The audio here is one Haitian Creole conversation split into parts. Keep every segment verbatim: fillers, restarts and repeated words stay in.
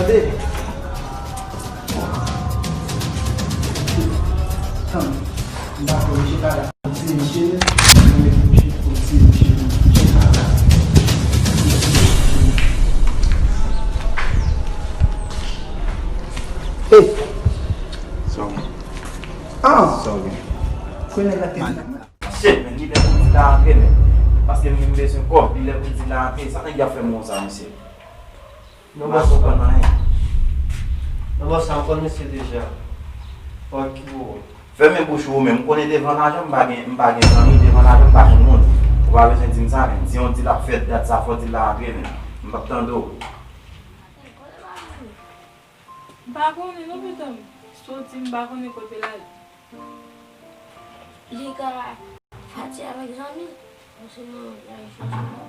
Tande. Tann. M pa kwè misye pa la. Pou tiye misye, mwen met misye pou tiye misye, misye pa la. Hey! Sa w gen? Ah! Sa w gen? Konnen la te di. Shit, men, li lè pou di la antre, men. Paske m, m bezwen kòb, li lè pou di la antre. Sa nèg y ap fè m konsa, mesye? Non, m pa konprann anyen. Non, bòs, sa m konn misye deja. Fòk ki pou ou. Fèmen bouch ou menm. M konnen devan lajan, m pa gen, m pa gen zanmi. Devan lajan, m pa konn moun. Ou pa bezwen di m sa, men. Si yon dil ap fèt, dat sa, fò dil la antre, men. M p ap tande w. M pa konnen non, pitit mwen. Soti, m pa konnen kote l ale. Li ka pati avèk zanmi. Ou se mwen, l al chèche l avèk.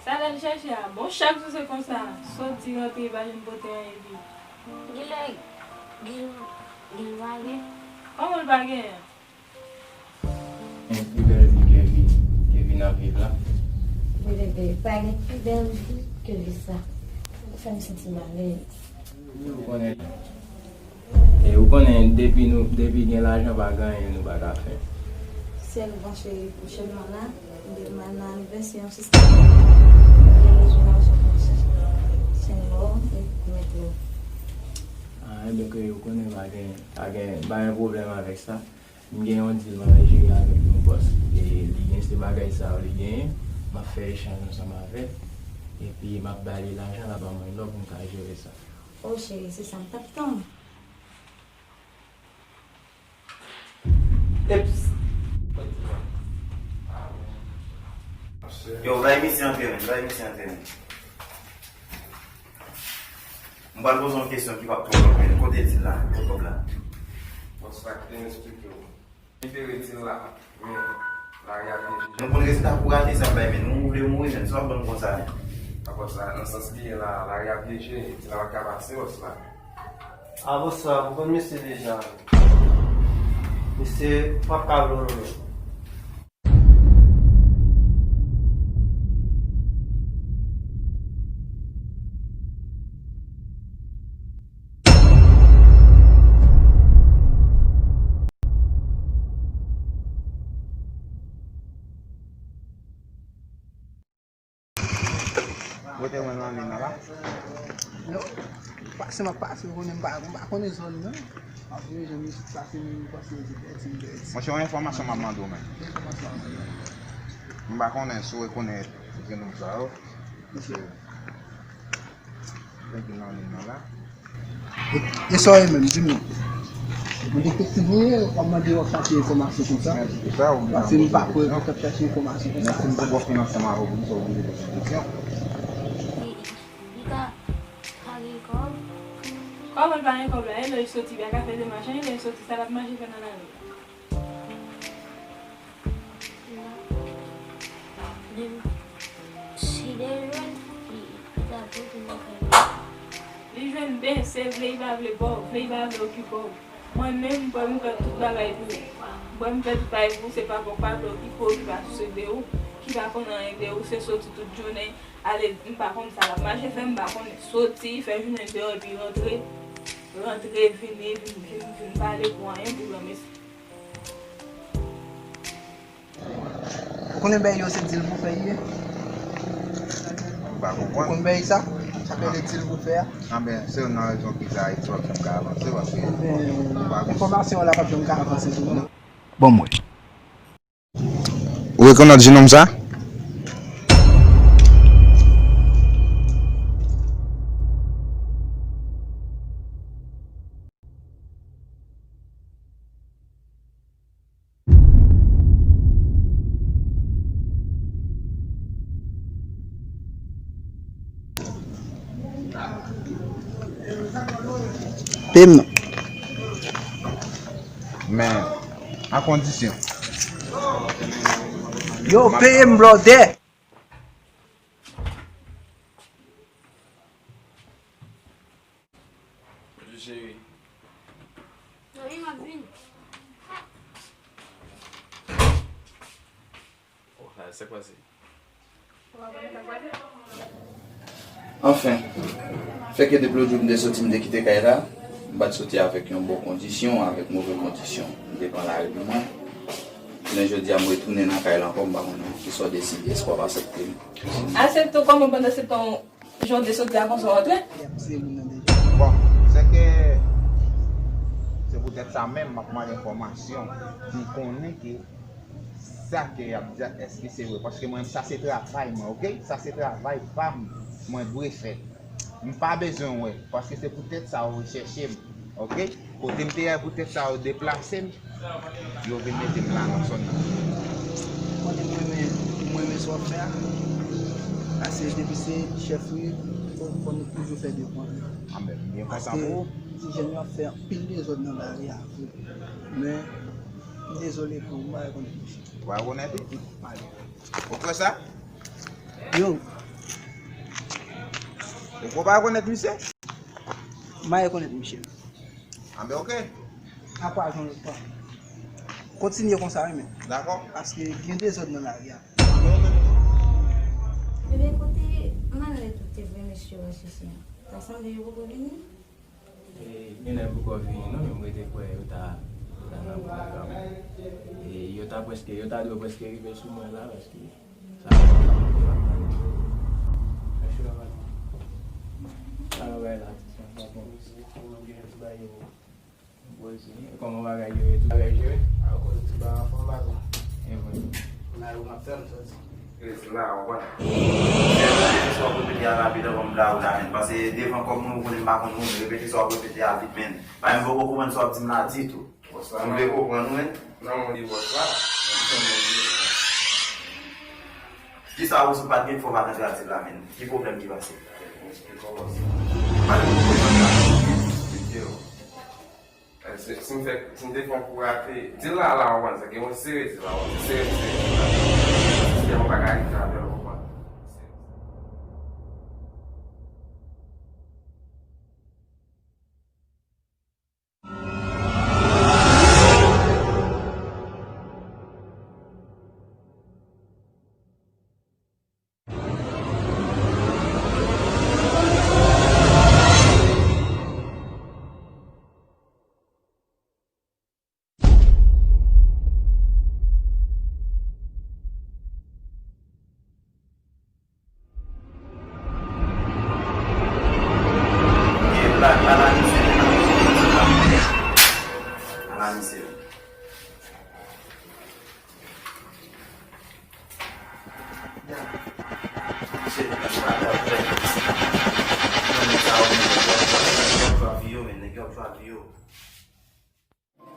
Sa l al chèche a? Bon, chak jou se konsa. Soti, rantre, li pa janm pote anyen pou li. Genlè, genlè, genlè l pa gen. Kòman l pa genyen? Gen pi bèl vi ke vi, ke vi nan viv la. Wi, bebe, pa gen pi bèl vi ke vi sa. Ou fè m santi m alèz. Ou konnen, e ou konnen depi nou, depi gen lajan pa gen anyen nou pa ka fè. Sèl bon cheri pwochènman la, m gen m al nan anivèsè yon sista. M gen bezwen lajan pou m chèche senk mò epi pou mete yo. Ah, enben ke ou konnen pa gen, pa gen, pa gen pwoblèm avèk sa. M gen yon dil m ap jere avèk yon bòs. E li gen se bagay sa yo li genyen. M ap fè echanj ansanm avè l. Epi m ap ba li lajan, l ap ban mwen lò pou m ka jere sa. O cheri, se sa m t ap tann. Eps. Yo, bay misye antre, men. Bay misye antre, men. M pral poze yon kesyon ki p ap twò long, men kote dil la? Kote kòb la? Bòs la, kite m esplike w. Libere dil la, men lari a pyeje. Nou konn rezilta pou rate sa bay, men nou vle mouri, men sa w ap ban m konsa, men. A bòs la, nan sans li ye la, lari a pyeje, dil la pa ka pase, bòs la. A bòs la, ou konn mesye deja. Mesye p ap ka vle w non, men. Kote mwen nan li nan la? Yo, pase m ap pase, ou konnen m pa, m pa konnen zòn nan. Apre, jan misye pase, m pase, m di pèdi, m pèdi. Mwen, se yon enfòmasyon m ap mande w, men. Enfòmasyon w ap mande m. M pa konnen si w rekonèt grenn nonm sa yo. Mesye. Nèg yo nan li nan la. E, e sa w ye menm, di m non. Mwen detektiv ou ye, w ap mande w ap chache enfòmasyon konsa? Paske m pa kwè w t ap chache enfòmasyon konsa. Men si m te bon fin ansanm avè w, poukisa w oblije poze m kesyon? Li, li ka, ka gen kòb. Kòman l pa gen kòb la? E lè l soti, li pa ka fè demach, e lè l soti, sa l ap mache fè nan lari? Si li jwenn, li, li ta pran pou mwen fè. Li jwenn ben, se vle li pa vle ba w, vle li pa vle okipe w. Mwen menm, m kwè m fè tout bagay pou ou. M kwè m fè tout bagay pou ou, se pa pou w pa vle okipe w, ki pa souse de ou, ki pa konn anyen de ou, se soti tout jounen, ale, m pa konn sa l ap mache fè, m pa konnen, soti, fè jounen deyò, epi rantre, rantre, vini, vin, vin, vin pale pou anyen, pou granmesi. Ou konnen bèy yo se dil pou fè ye? M pa konprann. Ou konn bèy sa? Sa k rele dil pou fè a? Anben, se youn nan rezon ki fè Ayiti p ap janm ka avanse, paske m pa konprann. Enfòmasyon w la p ap janm ka avanse tou non. Bon, mwen. Ou rekonèt jenòm sa? Peye m non. Men, a kondisyon. Yo, peye m, blòdè! Bonjou, cheri. Wi, m ap vini. Oh, sa k pase? Ou pa konn sa k pase? Anfen, fè ke depi lòt jou m te soti, m te kite kay la, m pa t soti avèk yon bon kondisyon, avèk move kondisyon. M te pran lari pou mwen. Jounen jodi a, m retounen nan kay la ankò, m pa konnen kisa w deside, èske w ap aksepte m. Aksepte w kòman pandan se tan jan w te soti a konsa w antre? Bon, se ke se poutèt sa menm m ap mande enfòmasyon pou m konnen ke sa ke y ap di a, èske se vre? Paske mwen, sa se travay mwen, oke? Sa se travay pa m, mwen dwe fè. M pa bezwen wè, paske se poutèt sa yo rechèche m, oke? Kote m te ye a, poutèt sa yo deplase m, yo vin mete m la nan zòn nan. Konnen mwen renmen, mwen renmen sa w ap fè a. Paske depi se chèf wi, fò, fò nou toujou fè devwa. Anben, m byen kontan pou ou. Paske ti jèn yo ap fè anpil dezòd nan lari a vre. Men, m dezole pou ou, m pa rekonèt misye. Ou pa rekonèt li? Ou kwè sa? Yo. Ou kwè w pa rekonèt misye? M pa rekonèt misye. Anben, oke. N a kwaze yon lòt fwa. Kontinye konsa, wi, men. Dakò. Paske gen dezòd nan lari a. Ebyen, kote malèt ou te voye mesye yo chèche an? Ta sanble yo poko vini? E, genlè poko vini non, men mwen te kwè yo ta, yo ta nan pwogram. E, yo ta prèske, yo ta dwe prèske rive sou mwen la, paske sa fè lontan m ap tande. Mesye yo ap ale. Sa yo bay la, ti sè, sa bon. Poze. Kòman bagay yo ye tou? Bagay jere? A, kote ti ba anfòm ba tou. E mwen. Nan yo m ap tann soti. Rete la, w konprann? Repete sa w ap repete a rapid anvan m blayi w la, men. Paske devan kòm moun, ou konnen m pa konn moun. Repete sa w ap repete a vit, men. Pa menm poko konprann sa w ap di m la ditou. Bòs la, m vle konprann ou, men. Nan men w li bòs la. Kisa ou sou pa t gen fò w pa t antre al di l la, men? Ki pwoblèm ki pase? Ki kòmanse? Pa t gen pwoblèm nan. Eksplike w. Eh, si, si m fè, si m te fè yon kou rate, di l la, la, w konn sa, gen mwen sere di l la, w konn sere, sere di l la. Sistèm an pa ka rive avè l, w konprann.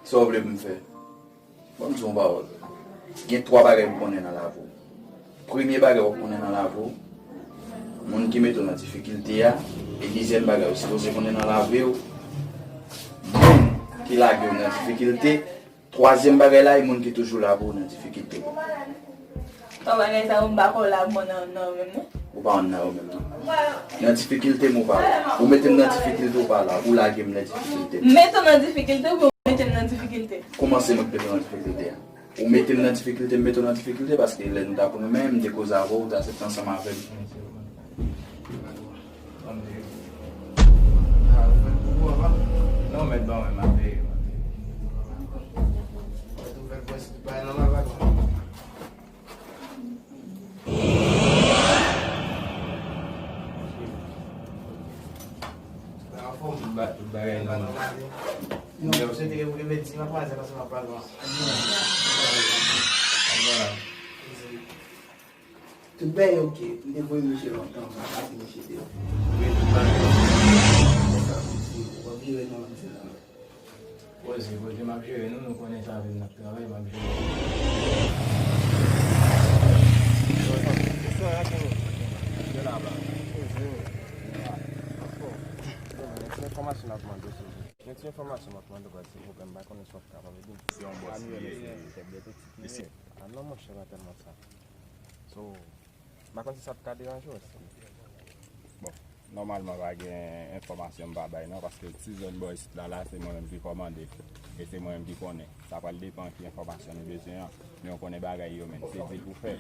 Sa w vle pou m fè? Ban m di w yon pawòl. Gen twa bagay m konnen nan lavi w. Premye bagay w ap konnen nan lavi w, moun ki mete w nan difikilte a, e dezyèm bagay ou sipoze konnen nan lavi w, moun ki lage w nan difikilte, twazyèm bagay la, e moun ki toujou la pou ou nan difikilte. Twa bagay sa yo, m pa kwè w la pou mwen nan, nan yo menm, non. Ou pa nan yo menm, non. Nan difikilte m ou pa la. Ou mete m nan difikilte ou pa la. Ou lage m nan difikilte. M mete w nan difikilte oubyen ou mete m nan difikilte? Kòman se mwen k mete w nan difikilte a? Ou mete m nan difikilte, m mete w nan difikilte, paske lè nou t ap renmen, m te koze avè w, ou te aksepte ansanm avè m. Non, mèt ban mwen, m ap veye, m ap veye. Tout ba-, tout bagay nòmal. Non, se te ou te mèt di m ap pase paske m ap pale. Vwala. Tout bagay oke. M te voye misye lontan, m pa pase misye deyò. Wi, tout bagay oke. W ap jere non, misye la. Poze, poze, m ap jere nou, nou konnen sa vin n ap travay, m ap jere. Bonswa, Rachel. Yo laba. Poze. Anfòm. Bon, men se enfòmasyon n ap mande w, silvouplè. Men ti enfòmasyon m ap mande w, silvouplè, m pa konnen si w ap kapab ede m. Se yon bòs li ye, li tèt de tout ti ki ye. A non, monchè, pa tèlman sa. So, m pa konn si sa ap ka deranje w, èske? Bon, nòmalman, pa gen enfòmasyon m pa bay, non, paske ti zòn bò isit la, la, se mwen menm ki kòmande. E se mwen menm ki konnen. Sa pral depann ki enfòmasyon nou bezwen an. Men w konnen bagay yo, men. Se di l pou fè.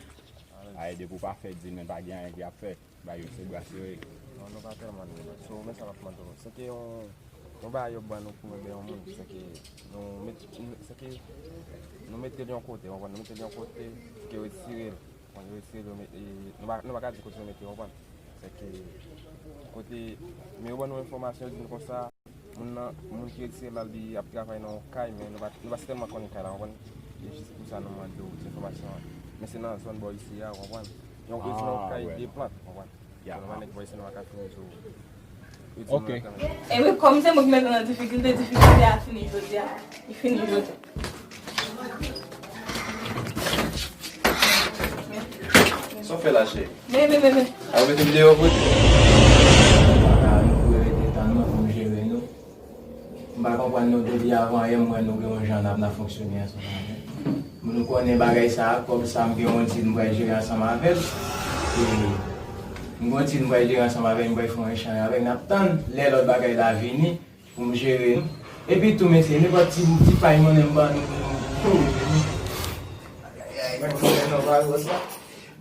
Ay, depi w pa fè di l, men pa gen anyen ki ap fèt. Bagay yo se bra sere. Non, nou pa tèlman nan. So, men sa m ap mande w. Se ke yon, yon bagay yo ban nou pou ede yon moun. Se ke nou met, se ke nou mete l yon kote, w konprann? Nou mete l yon kote, pou ke yo retire l. Bon, yo retire l, yo met, e, nou pa, nou pa ka di kote yo mete, w konprann? Se ke kote, men yo ban nou enfòmasyon, yo di nou konsa, moun nan, moun ki retire l la, li ap travay nan yon kay, men nou pa, nou pa sètènman konnen kay la, w konprann? E jis pou sa, nou mande w ti enfòmasyon an. Men se nan zòn bò isi a, w konprann? Yon, yo di nan yon kay de plant, w konprann? Ya. Yo di nou pa ka fini sou, yo di nou nan kay. E wi, kòm se mwen ki mete w nan difikilte, difikilte a fini jodi a. Li fini jodi a. Sa w fè la, cheri? Men, men, men, men. A, ou mete m deyò pou di. Bagay nou pou rete tann mwen pou m jere nou. M pa konprann nou depi avan yè, m wè nou gen yon jan n ap, n ap fonksyone ansanm avè m. Nou konnen bagay sa a, kòb sa a, m gen yon dil m pral jere ansanm avè l. E m gen yon dil m pral jere ansanm avè l, m pral fè yon echanj avè l, n ap tann lè lòt bagay la vini. Pou m jere nou. Epi tou, mesye, nenpòt ti, ti pay monnen m ban nou pou nou, pou nou jere. Ayayay, mwen konn fè travay bòs la.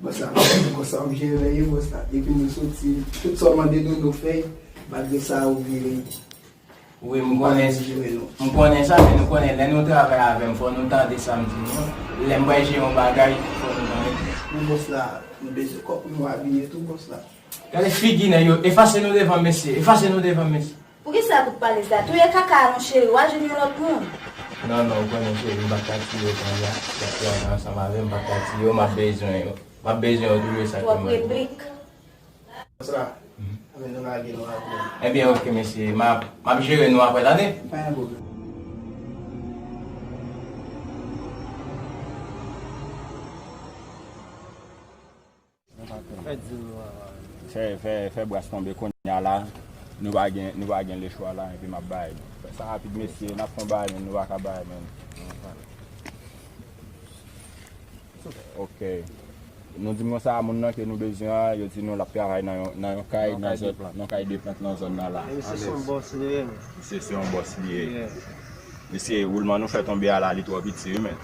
Bòs la, mwen konn konsa m jere yo, bòs la. Depi nou soti, tout sa w mande nou, nou fè. Malgre sa, ou vire. Wi, m konnen, m konnen sa, men nou konnen, lè nou travay avè m, fò nou tande sa m di nou. Lè m pral jere yon bagay, fò nou tande. Men bòs la, nou bezwen kòb pou nou abiye tou, bòs la. Gade figi nèg yo, efase nou devan m, mesye, efase nou devan m, mesye. Poukisa tout pale sa? Touye kaka a non cheri, w al jwenn yon lòt moun. Non, non, ou konnen cheri, m p ap ka tiye yo kounye a. Y ap travay ansanm avè m, m p ap ka tiye yo, m ap bezwen yo. M ap bezwen yo toujou, sa ki mwen. Twòp replik. Sa, anben nou lage nou apre. Ebyen, oke, mesye, m ap, m ap jere nou apre, tande? Pa gen pwoblèm. Fè dil nou a. Fè, fè, fè bras tonbe kounye a la. Nou pa gen, nou pa gen lechwa la, epi m ap bay. Fè sa rapid, mesye, n ap fè yon bagay, men nou pa ka bay, men. Ok. Nou di m konsa, moun nan ke nou bezwen an, yo di nou l ap travay nan yon, nan yon kay, nan zòn, nan kay de plant nan zòn nan la. Misye se yon bòs li ye, men. Misye se yon bòs li ye. Misye, woulman nou fè tonbe a la, li twò piti, wi, men.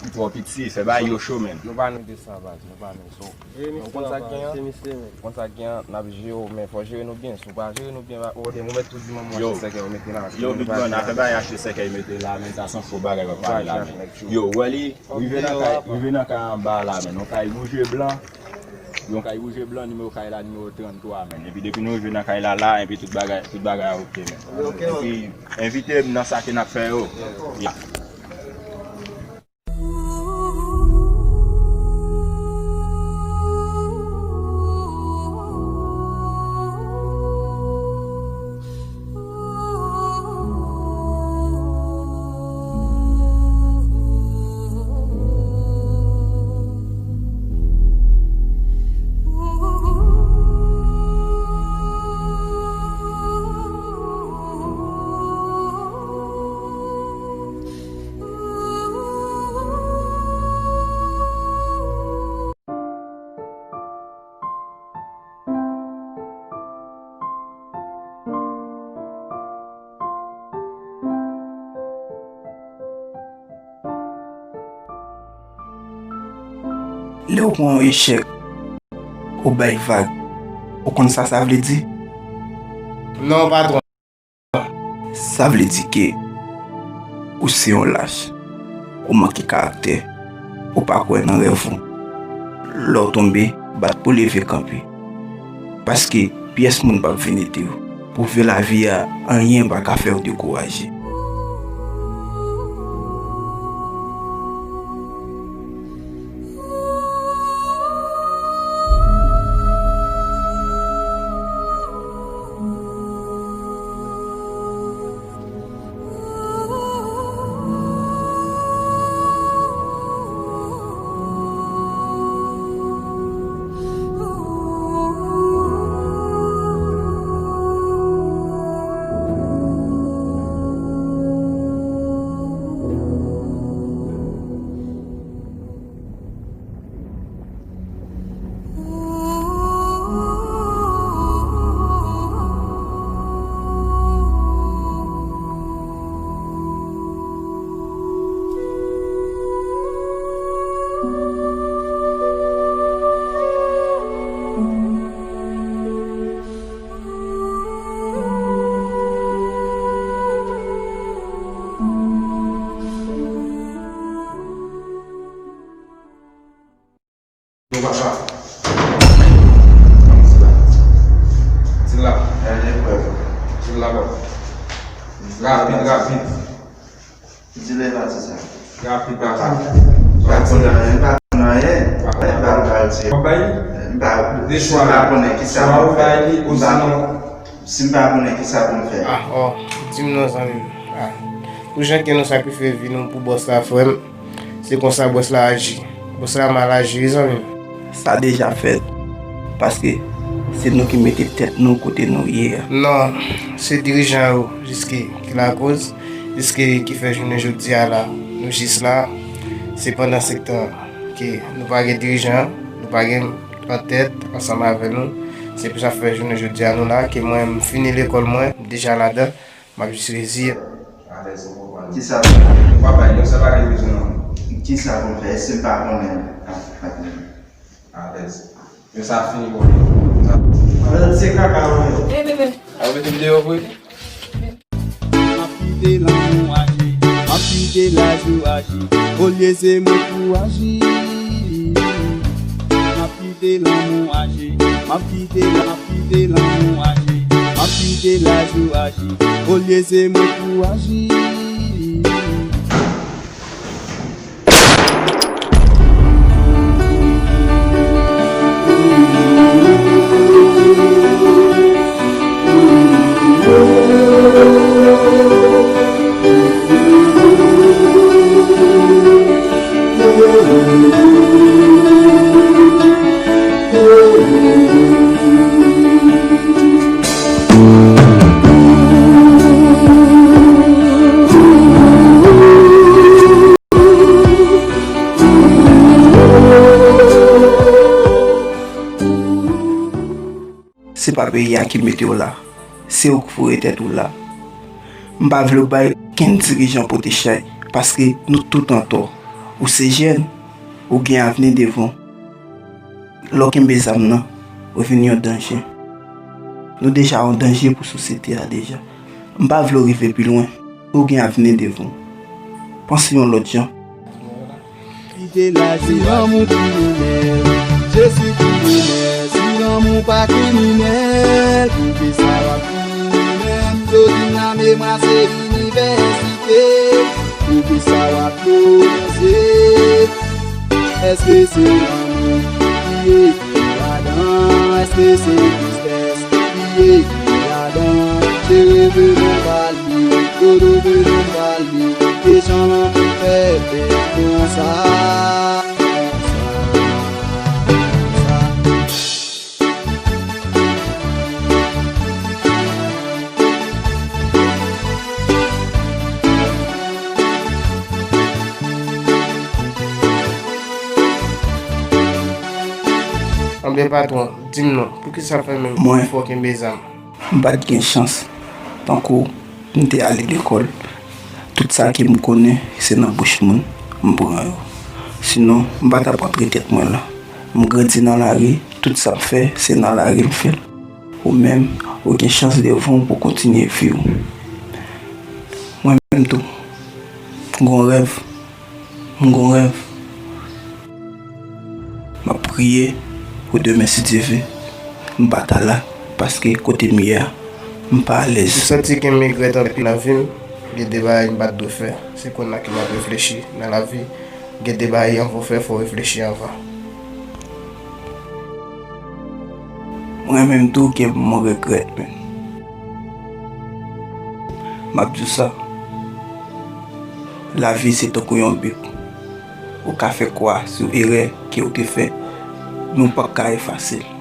Li twò piti, fè bagay yo cho, men. Nou pa nou de sa, baz, nou pa nou so. Nou konn sa k gen an, konn sa k gen an, n ap jere w, men fò jere nou byen. Si w pa jere nou byen, ou mèt tou di manman achte sèkèy ou mete la. Yo, Big Man, afè bagay achte sèkèy mete la, men sa se yon fo bagay w ap pale la, men. Yo, wè li, rive nan kay, rive nan kay anba la, men. Yon kay wouj e blan. Yon kay wouj e blan, nimewo kay la, nimewo tranntwa, men. Epi depi nou rive nan kay la, la, epi tout bagay, tout bagay oke, men. Epi, envite m nan sa ke n ap fè yo. Ya. Lè w pran yon echèk, ou bay vag, ou konn sa sa vle di? Non, patwon. Sa vle di ke ou se yon lach, ou manke karaktè, ou pa kwè nan rèv ou. Lè w tonbe, bat pou leve kanpe. Paske pyès moun p ap vin ede w. Pwouve lavi a, anyen pa ka fè w dekouraje. Rapid, rapid. Di lè pati sa. Rapid, papa. M pa konn anyen, m pa konn anyen. M pa konn anyen, m pa konn anyen. W ap bay li? M pa, si m pa konnen kisa pou m fè. M pa, si m pa konnen kisa pou m fè. Ah, oh, di m non, zanmi m. Ah. Pou jan ke nou sakrifye vi nou pou bòs la, frè m, se konsa bòs la aji. Bòs la mal aji, wi, zanmi m. Sa deja fèt, paske se nou ki mete tèt nou kote nou ye a. Non, se dirijan yo jis ki, ki lakoz, jis ki, ki fè jounen jodi a la, nou jis la. Se pandan se tan ke nou pa gen dirijan, nou pa gen antèt ansanm avè nou. Se pou sa fè jounen jodi a nou la, ke mwen, m fini lekòl mwen, m deja ladan. M ap jis reziye. Alèz, ou konprann. Kisa? Papa, yo sa pa gen bezwen non. Kisa pou m fè? Si m pa konnen, ah, pa konnen. Alèz. Yo sa fini pou mwen. Alèz, se kaka, wi. A, ou mete m deyò vre? M ap kite lanmou aji, m ap kite laj ou aji, olye se mwen pou aji. M ap kite lanmou aji, m ap kite, m ap kite lanmou aji, m ap kite laj ou aji, olye se mwen pou aji. Se pa peyi a ki mete w la. Se ou k foure tèt ou la. M pa vle w bay okenn dirijan pote chay, paske nou tout antò. Ou se jèn, ou gen avni devan w. Lè w kenbe zam nan, ou vin yon danje. Nou deja yon danje pou sosyete a deja. M pa vle w rive pi lwen. Ou gen avni devan w. Panse yon lòt jan. Kite la, se lanmou kriminèl. Jezi kriminèl, si lanmou pa kriminèl, poukisa w ap kriminèl? Jodi a memwa se inivèsite, poukisa w ap komanse? Èske se lanmou ki ekri ladan? Èske se tristès ki ekri ladan? Chere vle nou pale, dodo vle nou pale, e jan lanmou fè bèl konsa, konsa, konsa. Anben patwon, di m non, poukisa fè menm fò kenbe zam? M pa t gen chans. Tankou m te ale lekòl, tout sa ke m konnen, se nan bouch moun m pran yo. Sinon, m pa t ap antre tèt mwen la. M grandi nan lari, tout sa m fè, se nan lari m fè l. Ou menm, ou gen chans devan w pou kontinye vi w. Mwen menm tou, m gon rèv. M gon rèv. M ap priye pou demen, si Dye vle, m pa ta la, paske kote m ye a, m pa alèz. M santi ke m regrèt anpil nan vi m. Gen de bagay m pa t dwe fè. Se kounye a ke m ap reflechi nan lavi. Gen de bagay anvan w fè, fò w reflechi anvan. Mwen menm tou, gen moman regrèt, men m ap di w sa. Lavi se tankou yon bik. Ou ka fè kwa sou erè ke w te fè, men w p ap ka efase l.